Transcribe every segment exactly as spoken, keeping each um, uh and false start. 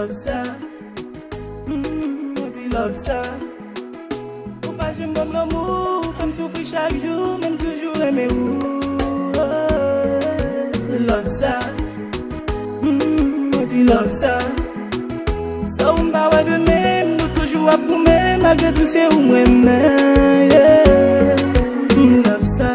Love sa, mm, mwen di love sa. Ou pa janm ban m lanmou, ou fè m soufri chak jou, men m toujou renmen ou. Love sa, mm, mwen di love sa. Sa ou m pa wè demen, m toujou ap goumen, malgre tou se ou m renmen, yeah. Mm, love sa.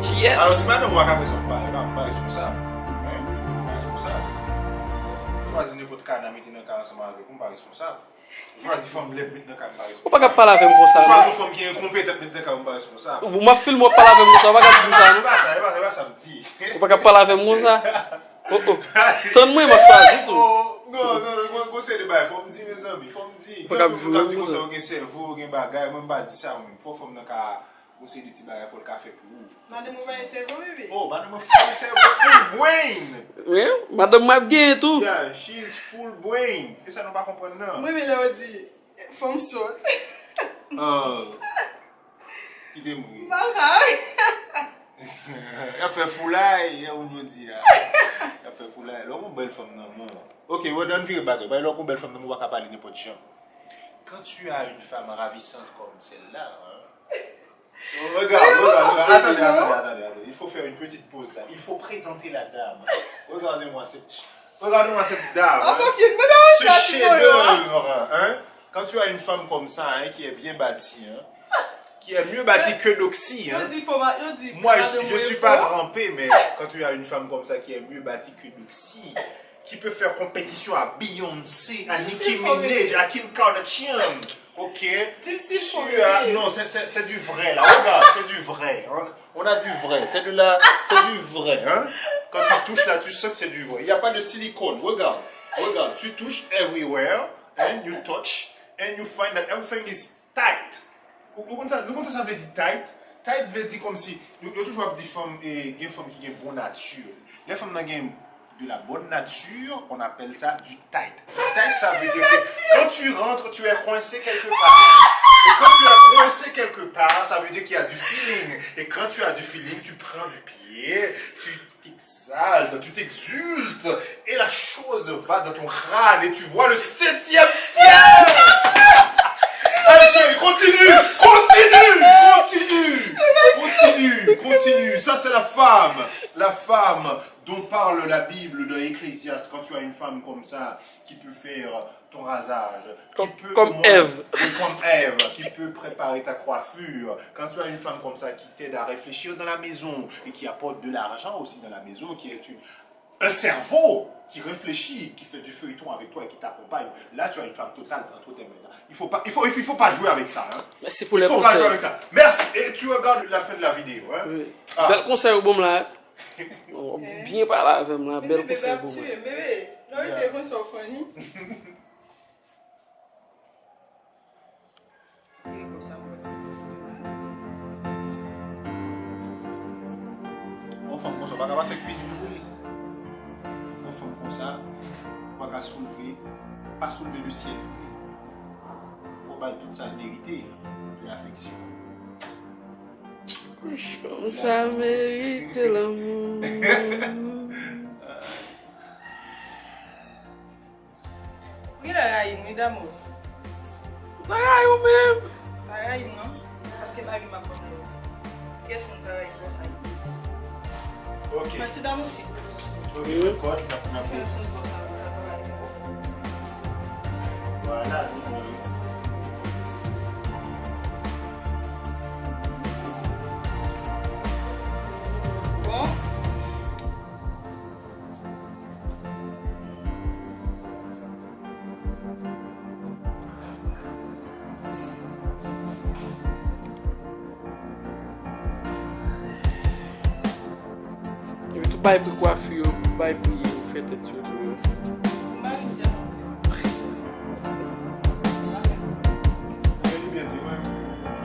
Kiyès? Alò, si madanm ou pa ka fè sa, m pa, m pa, m pa responsab. Hein? M pa responsab. Ou chwazi nenpòt kana mete nan kay ansanm avèk ou, m pa responsab. Ou chwazi fanm lèd met nan kay, m pa responsab. Ou pa ka pale avè m konsa, non. Ou chwazi yon fanm ki enkonpetan met nan kay, m pa responsab. Ou, m ap filme w ap pale avè m konsa, ou pa ka di m sa, non. E pa sa, e pa sa, e pa sa m di. Ou pa ka pale avè m konsa. Oh, oh. Tann mwen, m ap chwazi tou. Oh, non, non, non, gon, gon seri de bagay, fò m di, mezanmi, fò m di. Ou pa ka joure m konsa. Ou gen sèvo, ou gen bagay, mwen m pa di sa, mwen. Fò fanm nan ka Gon seri de ti bagay fò l ka fè pou ou. Madanm ou pa gen sèvo, bebe? Oh, madanm mwen full sèvo, full brain. Wi, madanm mwen ap genyen tou. Yeah, she is full brain. E sa nou pa konprann nan. Mwen renmen lè w di fanm sòt. Oh. Kite m ri. M pa ka. Y ap fè foulay, e ou jodi a. Y ap fè foulay. Lè w gon bèl fanm nan men w. Ok, wè, ann vire bagay. Lè w gon bèl fanm nan men w, ou pa ka pale nenpòt jan. Quand tu as une femme ravissante comme celle-là, hein, Regarde, regarde, regarde. Attendez, attendez, attendez, attendez. Il faut faire une petite pause là. Il faut présenter la dame. Regardez-moi cette, regardez-moi cette dame, hein. Ce chef-d'œuvre, hein. Quand tu as une femme comme ça, hein, qui est bien bâtie, hein, qui est mieux bâtie que Doxy, hein. Moi, je, je suis pas grand P, mais quand tu as une femme comme ça qui est mieux bâtie que Doxy, qui peut faire compétition à Beyoncé, à Nicki Minaj, à Kim Kardashian. Ok. Tu as, non, c'est, c'est, c'est du vrai là. Regarde, c'est du vrai, hein. On a du vrai. C'est de la, c'est du vrai, hein. Quand tu touches là, tu sens que c'est du vrai. Il n'y a pas de silicone. Regarde, regarde. Tu touches everywhere, and you touch, and you find that everything is tight. Ou, ou konn sa, nou konn sa sa vle di tight? Tight vle di kòmsi, yo, yo toujou ap di fanm, e, gen fanm ki gen bon nati. Lè fanm nan gen de la bonne nature, on appelle ça du tight. Du tight, ça veut dire que quand tu rentres, tu es coincé quelque part. Et quand tu es coincé quelque part, ça veut dire qu'il y a du feeling. Et quand tu as du feeling, tu prends du pied, tu t'exaltes, tu t'exultes, et la chose va dans ton crâne, et tu vois le septième ciel. Allez, chérie, continue, continue, Continue, continue, continue. Ça, c'est la femme. La femme dont parle la Bible dans Ecclésiaste. Quand tu as une femme comme ça qui peut faire ton rasage, qui peut comme Ève, comme Ève, qui peut préparer ta coiffure. Quand tu as une femme comme ça qui t'aide à réfléchir dans la maison et qui apporte de l'argent aussi dans la maison, qui est une un cerveau qui réfléchit, qui fait du feuilleton avec toi et qui t'accompagne. Là, tu as une femme totale entre tes mains. Là. Il faut pas, il faut, il faut pas jouer avec ça. Hein. Mèsi pou lè konsèy. Il faut pas jouer avec ça. Merci. Et tu regardes la fin de la vidéo. Hein. Wi. Ah. Bèl konsèy ou ban m la. Ou byen pale avè m la. Bèl konsèy ou ban m. Bebe, lè w rete konsa w funny. Yon fanm konsa, w pa ka pa fè kwizin pou li. Yon fanm konsa, w pa ka soulve, pa soulve lesyèl pou li. Fò w ba l tout sa l merite de lafeksyon. Fanm sa merite lanmou. Ou genlè rayi m wi, damou. M pa rayi w menm. Pa rayi m non. Paske mari m ap ban m love. Kiyès moun ka rayi konsa? Ok. Manti damou si. Ok, dakò, n ap, n ap. Fè yon siy konsa, konsa, pa rayi m. Vwala, nou. Bon. Epi tou bay pri kwafi yo, bay pri yo, fè tèt yo tou yo.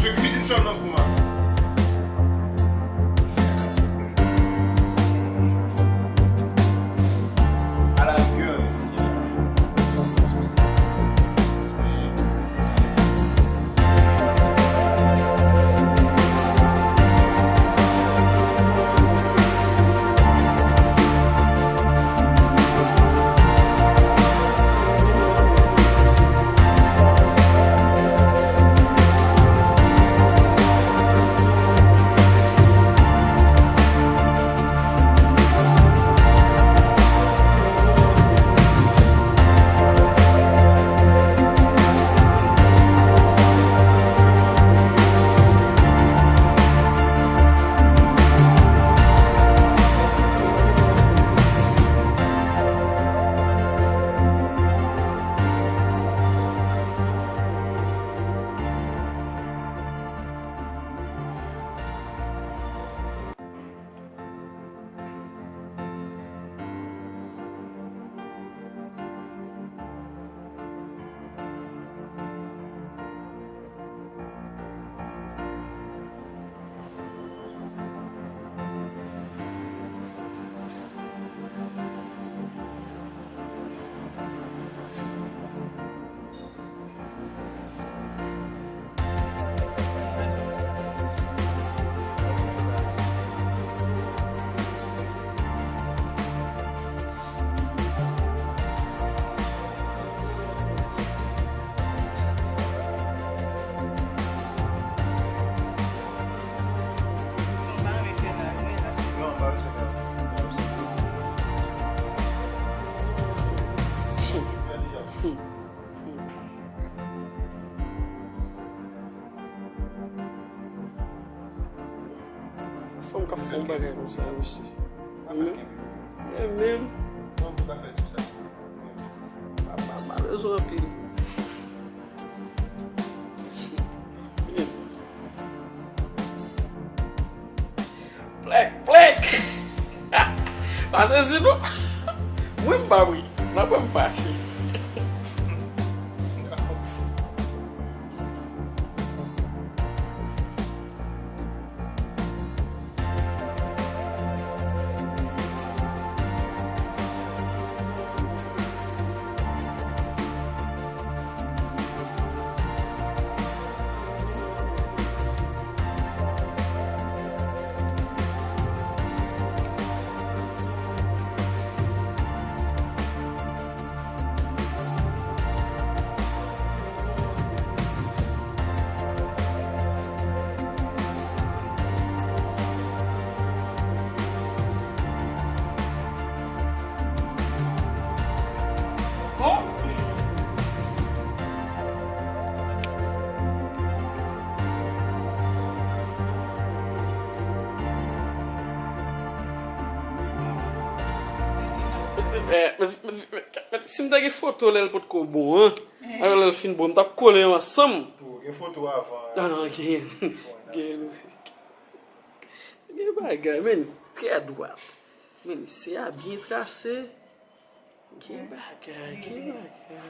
Je cuisine seulement pour ma femme. À la rigueur, ici, là. Fanm k ap fè yon bagay konsa, mesye. Men, men, men. Pa, pa, pa bezwen anpil. Men. Plèk, plèk! Pa sezi non. Mwen m pa ri. Nan mwen m fache. Eh, men, men, men, men, si m ta gen foto lè l potko bon, an. Alò, lè l fin bon, m t ap kole yo ansanm. Ou gen foto avan. Ah, non, gen. Gen. Gen bagay, men, trè dwat. Men, se a byen trase. Gen bagay, gen bagay.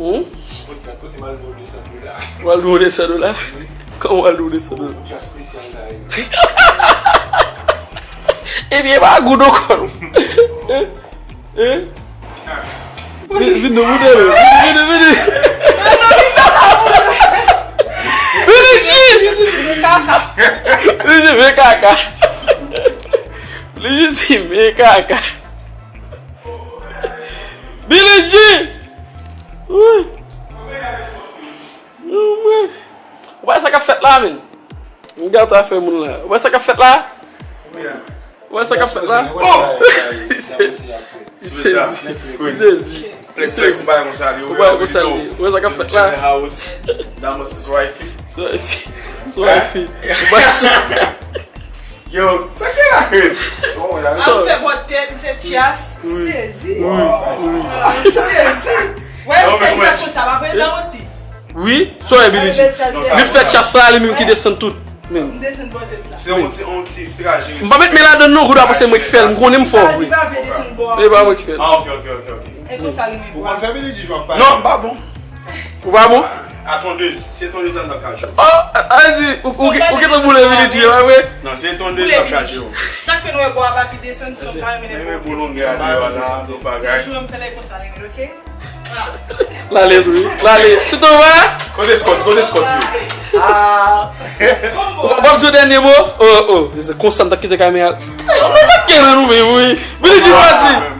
Hmm? W al dwe w de san dola? Kòman w al dwe w de san dola? Ebyen, pa goud ankò, non. Hein? Hein? Vin, vin nan moudè, non. Vin, vin, vin. Vin, vin. Vin, vin, vin, kaka. Li jis di, men kaka. Billie Jean! Wi. Ou wè sa k ap fèt la, menn? M gate afè moun la. Ou wè sa k ap fèt la? Ou wè sa k ap fèt la? Oh! Li sezi. Li sezi. Li sezi. Ou wè sa k ap fèt la? Sou wifi. Sou wifi. Ou wè sa? Yo, sa ki la? Ap fè bòt tèt, fè tyas, sezi. Sezi. Wè, li fè konsa, pa vre, sa osi. Wi, so e Billie Jean. Li fè tyas la, li menm ki desann tout. Men. M desann bòt tèt la. Se yon ti, yon ti, se raje. M pa met men ladan non, gouda, paske mwen ki fè l, m konnen m fò vre. Li pa vle desann bò. Li pa mwen ki fè l. Ah, ok, ok, ok, ok. E konsa li menm. Ou konn fè Billie Jean, ap pale. Non, m pa bon. Ou pa bon? A tondez, se tondez an nan kajou. Oh, a di, ou, ou, ou gentan boule Billie Jean, pa vre? Non, se tondez an kajou. Sa k fè nou wè bò a pa pi desann, se yon pa renmen lè bò a pi desann. Se jou an m fè lè konsa, renmen, ok? L ale tou wi. L ale. Ti tonba? Kote Scott? Kote Scott yo? Ah. W ap di yon dènye mo? Oh, oh. Se konsa m t ap kite kamera. Ou pa t gen nan nou menm, wi. Billie Jean pati.